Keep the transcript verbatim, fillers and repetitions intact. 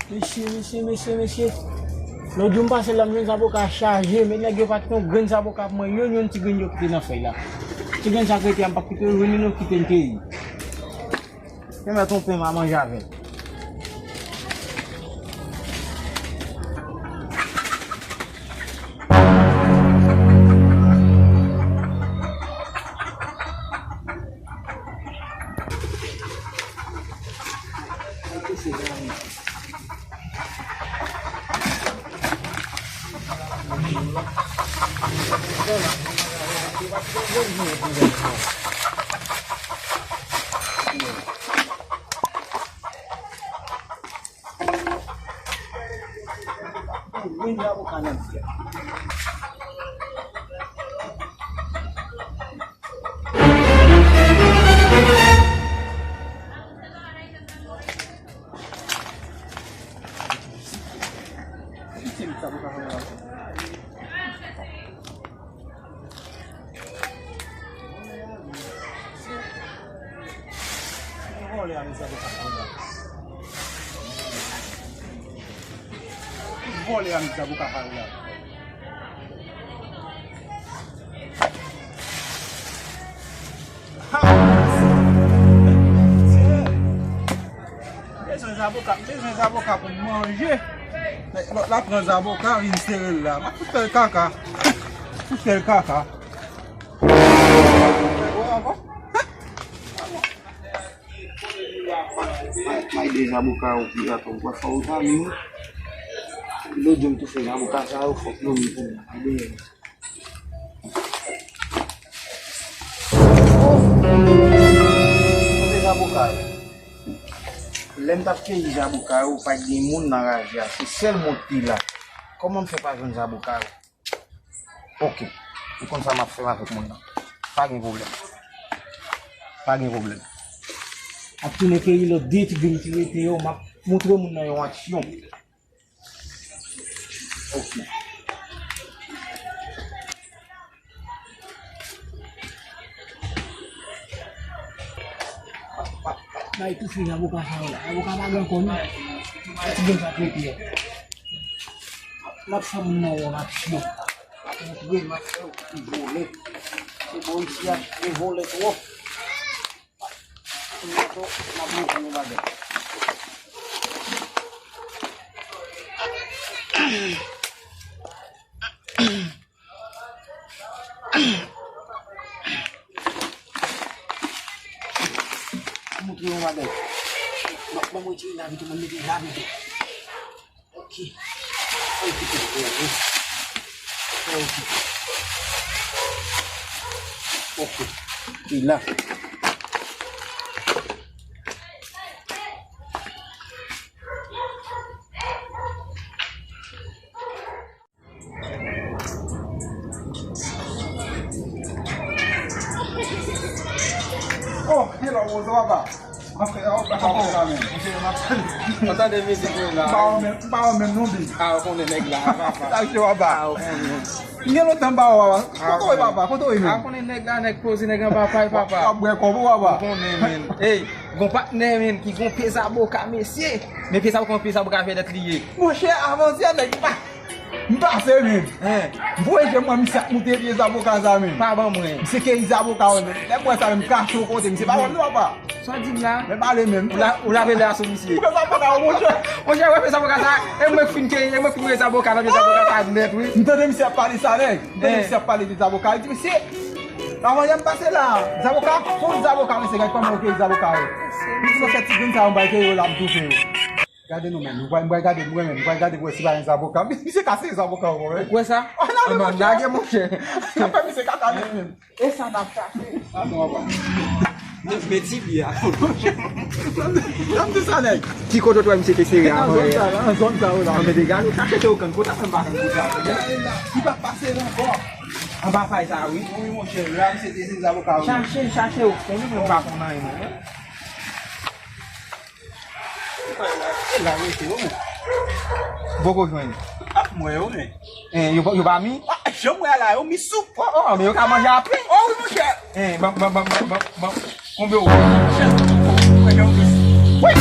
Mesye, mesye, mesye, mesye. Lòt jou m pase la, m jwenn zaboka chaje, men nèg yo pa t yon grenn zaboka pou mwen, yonn, yonn ti grenn yo kite nan fèy la. Ti grenn sa k rete a, m p ap kite yo jwenn, yo kite l keyi. Mwen mèt yon pen, m a manje avè l. Vòlè a, mezanmi, pa pale la. Vòlè a, mezanmi, pa pale la. Ha! Bezwen zaboka, bezwen zaboka pou m manje. Lòt la pran zaboka, vin sere l la. M ap fout fè l kaka. Fout fè l kaka. May, may de zaboka yo pi rapid. Ou pa fè ou zanmi ou. Lòt jou m tou fè zaboka sa yo, fòk yo vin pou mwen. Ay de. Kote zaboka yo? Lè m t ap keyi zaboka yo, pa t gen moun nan raje a. Se sèl mwen ki te la. Kòman m fè pa jwenn zaboka yo? Ok. Ou konn sa m ap fè avèk moun nan. Pa gen pwoblèm. Pa gen pwoblèm. M ap tounen keyi lòt de ti grenn ki rete yo, m ap montre moun nan yon aksyon. Ok. Bay tou fini avoka sa yo la. Avoka pa gen kò non. Ti gen sa trete yo. M ap fè moun nan wè m ap fè. M ap montre m ap fè yo ki vole. Se bò isi a ki vole twòp. M ap montre nou bagay. Montre yon bagay. Ban, ban mwen tire lavi tou, mwen mete lavi tou. Ok. Ok, ok, ok. Ok. Ok. E la. Oh, hello, bonjou, papa. Anfen, oh, papa, oh, papa, men. Mwen tande mizik mwen la. M pa wè menm, m pa wè menm non, bi. Ah, ou konnen nèg la, papa. Sa se papa. Ah, ou konnen. M gen lontan m pa wè papa. Kote w ye, papa? Kote w ye menm? Ah, ou konnen nèg la, nèg poze, nèg anba pay, papa. W ap bwè kòb ou, papa? Ou konnen, men. Ey, gon patnè, men, ki gon pye zaboka, mesye. Men pye zaboka, pye zaboka vèdèt li ye. Monchè, avantyè, nèg pa M pase, men. Hein? M voye je m wè misye ap moute pye zaboka sa, men. Pa ban mwen. Misye keyi zaboka, men. Lè m wè sa, men, m kache yon kote. Misye pa wè m non, papa. Sa w di m la? Men pale, men. Ou la, ou lave lè a sou misye. Pye zaboka, monchè. Monchè, wè pye zaboka sa. E mwen k fin keyi, e mwen k fin voye zaboka nan pye zaboka sa nèt, wi. M tande misye ap pale sa, nèg. M tande misye ap pale de zaboka. Li di, misye, avan yè m pase la, zaboka, fon zaboka, mesye, gad kòman yo keyi zaboka yo. Li di, monchè, ti grenn sa yo, m bay keyi yo la, m toufe yo. Gade non, men, nou pral, nou pral gade, mwen menm, nou pral gade pou wè si pa gen zaboka. Misye kase zaboka ankò, wi. Ou kwè sa? Anba, lage, monchè. N ap fè misye kaka, men, men. E sa n ap chache. Ah, non, papa. Men, men ti byen a. Nan m di sa, nèg. Ki kote w t wè misye te sere avan yè a? Nan zòn sa yo la. Nan zòn sa yo la. Anben, degaje w chache te okan kote a, m pa konn kote a. Li pa pase la ankò. Anba pay sa, wi. Wi, monchè, la, misye te sere zaboka, wi. Chache, chache okan, wi, mwen pa konn anyen, non. E la rete yo, men. Poko jwenn. Ap mwen yo, men. Eh, yo, yo pa mi? Ah, jan mwen a la, yo mi sou. Oh, oh, men yo ka manje apre. Oh, wi, monchè. Eh, ban, ban, ban. Konbyen ou? Monchè, mwen gen yon plis. Wi!